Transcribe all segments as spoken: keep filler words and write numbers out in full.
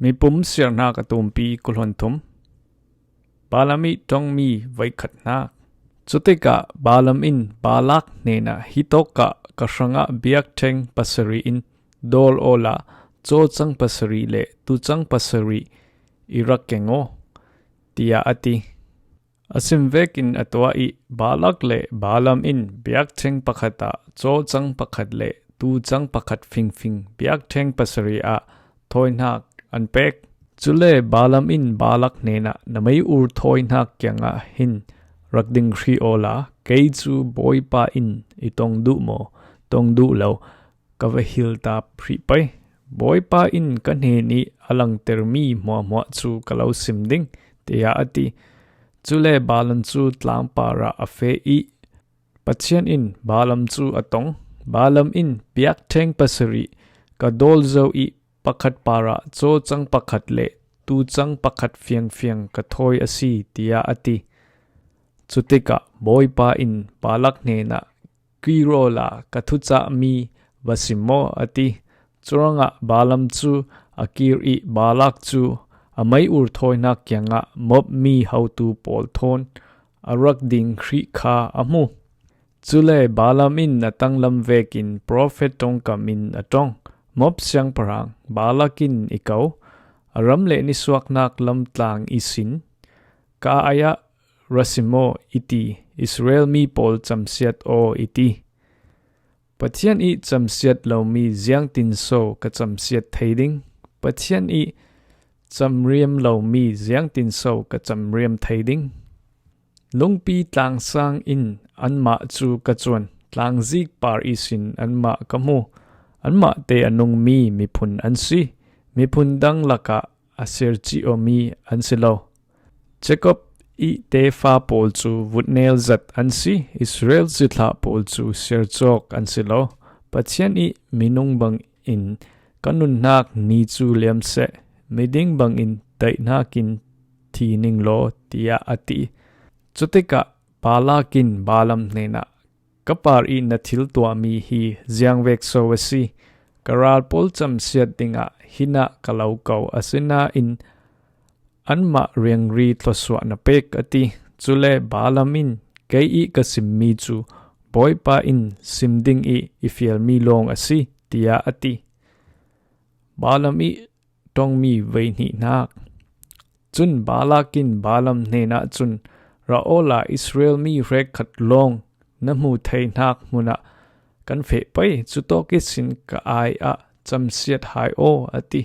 Mipum siarnak a tumpi kul hluan thum. Balaam ih ṭongmi veikhatnak. Cutikah Balaam in Balak hnenah, "Hitawkah ka hrangah biakṭheng pasarih in dawl awla cawcang pasarih le tucang pasarih i rak keng aw," tiah a ti. A sim vekin a tuah ih Balak le Balaam in biakṭheng pakhatah cawcang pakhat le tucang pakhat fingfing biakṭheng pasarih ah thawinak an pek. Cule Balaam in Balak hnenah, "Na mei-ur thawinak kiangah hin rak ding hrih awla, kei cu Bawipa in i tong duh maw, tong duh lo, ka va hil ta hrih pei. Bawipa in ka hnenih a langtermi hmuahhmuah cu ka lo sim ding," tiah a ti. Cule Balaam cu tlang parah a feh ih Pathian in Balaam cu a tong. Balaam in, "Biakṭheng pasarih ka dawl zo ih pakhat parah cawcang pakhat le tucang pakhat fiangfiang ka thawi a si," tiah a ti. Cutikah Bawipa in Balak hnenah, "Kir awla ka thucahmi va sim maw," a ti. Curuangah Balaam cu a kir ih Balak cu a mei-ur thawinak kiangah Moab mi hotu pawl thawn a rak ding hrih kha a hmu. Cule Balaam in a tanglam vekin profet ṭongkam in a ṭong. Moab siangpahrang Balak in i ko, "A ram le nisuaknak lamtlang ihsin ka aiah ra sim aw," i ti, "Israel mi pawl camsiat aw," i ti. "Pathian ih camsiat lomi ziangtinso ka camsiat thei ding? Pathian ih camriam lomi ziangtinso ka camriam thei ding? Lungpi tlangsang in anmah cu ka cuan, tlangzik par ihsin anmah ka hmu. Anmahte a nungmi miphun an si, miphun dang lakah a sercih awmi an si lo. Jakob ih tefa pawl cu vutnel zat an si, Israel cithlah pawl cu sercawk an si lo. Pathian ih minung bangin ka nunnak ni cu liam seh, miding bangin daihnak in thi ning law," tiah a ti. Cutikah Balak in Balaam hnenah, "Ka par ih na thil tuahmi hi ziangvek so a si? Ka ral pawl camsiat dingah hinah ka lo ko, asinain anmah riangri thluasuah na pek," a ti. Cule Balaam in, "Kei ih ka simmi cu Bawipa in sim ding ih i fialmi lawng a si," tiah a ti. Balaam ih ṭongmi veihnihnak. Cun Balak in Balaam hnenah cun, "Ra awla Israel mi hrekkhat lawng na hmu theinak hmunah kan feh pei, cutawk ihsin ka ai ah camsiat hai aw," a ti.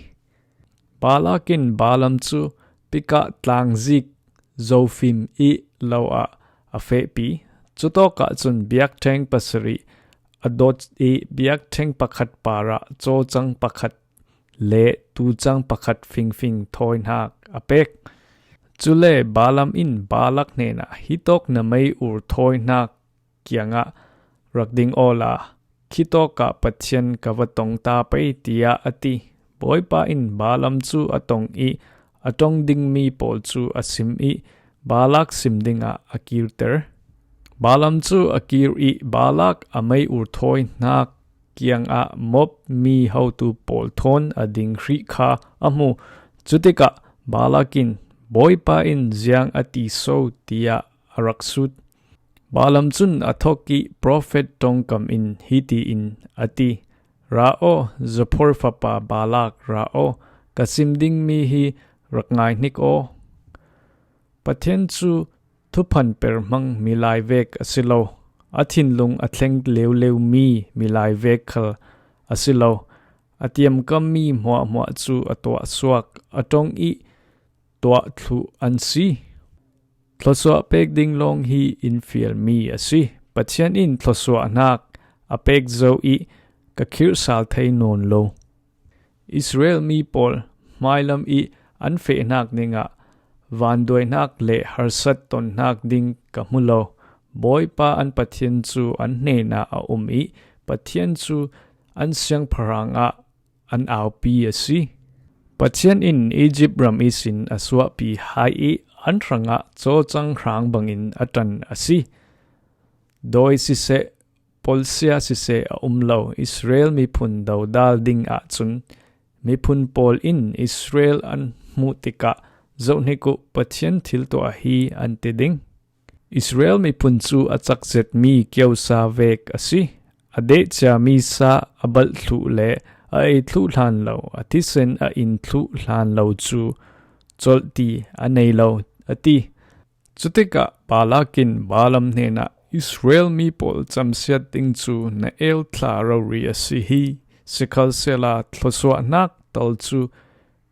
Balak in Balaam cu Pikah tlangzik Zofim ih lo ah a fehpi. Cutawkah cun biakṭheng pasarih a dawt ih biakṭheng pakhat parah cawcang pakhat le tucang pakhat fingfing thawinak a pek. Cule Balaam in Balak hnenah, "Hitawk na mei-ur thawinak kiangah rak ding awla, khitawkah Pathian ka va tong ta pei," tiah a ti. Bawipa in Balaam cu a tong ih a ṭong dingmi pawl cu a sim ih Balak sim dingah a kirter. Balaam cu a kir ih Balak a mei-ur thawinak kiangah Moab mi hotu pawl thawn a ding hrih kha a hmu. Cutikah Balak in, "Bawipa in ziang a ti so?" tiah a rak sut. Balaam cun a thawk ih profet ṭongkam in hiti in a ti, "Ra aw, Zippor fapa Balak, ra aw, ka sim dingmi hi rak ngaihnik aw. Pathian cu thuphan perhmang milai vek a si lo, a thinlung a thleng leuleumi milai vek khal a si lo. A tiamkammi hmuahhmuah cu a tuahsuak, a ṭong ih tuah thluh an si. Thluasuah pek ding lawng hi in fialmi a si. Pathian in thluasuahnak a pek zo ih ka khirh sal thei nawn lo. Israel mi pawl hmailam ih an fehnak dingah vanduainak le harsat tonnak ding ka hmu lo. Bawipa an Pathian cu an hnenah a um ih Pathian cu an siangpahrang ah an aupi a si. Pathian in Izipt ram ihsin a suahpi hai ih an hrangah cawcang hrang bangin a ṭan a si. Dawi siseh, polsia siseh a um lo. Israel miphun dodal ding ahcun Miphun pawl in Israel an hmuh tikah, "Zohhnik uh, Pathian thiltuah hi," an ti ding. Israel miphun cu a cak zetmi kiosa vek a si. A dehciami sa a balh thluh le a ei thluh hlan lo, a thisen a in thluh hlan lo cu colh ti a nei lo, a ti. Cutikah Balak in Balaam hnenah, "Israel mi pawl camsiat ding cu na el thla rori a si hi. Sikhalsehla thluasuahnak tal cu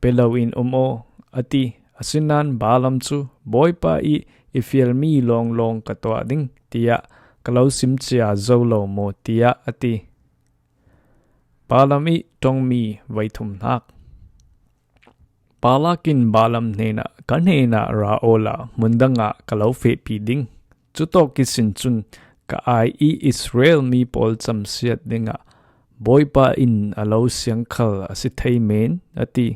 pe loin um aw," a ti. Asinain Balaam cu, "Bawipa i i fialmi lawnglawng ka tuah ding, tiah ka lo sim cia zo lo maw?" tiah a ti. Balaam i ṭongmi veithumnak. Balak in Balaam hnenah, "Ka hnenah ra awla hmundangah ka lo fehpi ding. Cutawk ihsin cun ka ai i Israel mi pawl camsiat dingah Bawipa in a lo siangkhal a si thei men," a ti.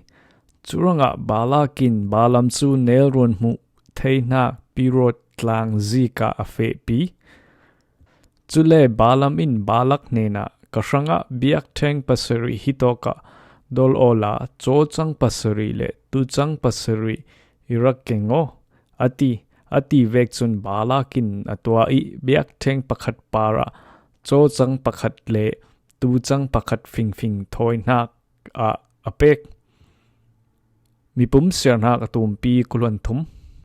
Curuangah Balak in Balaam cu nelruan hmuh theihnak Pirot tlang zikah a fehpi. Cule Balaam in Balak hnenah, "Ka hrangah biakṭheng pasarih hitawkah dol awla cawcang pasarih le tucang pasarih i rak keng aw," a ti. A ti vek cun Balak in a tuah i biakṭheng pakhat parah cawcang pakhat le tucang pakhat fingfing thawinak ah a pek. Mipum siarnak a tumpi kuluan thum.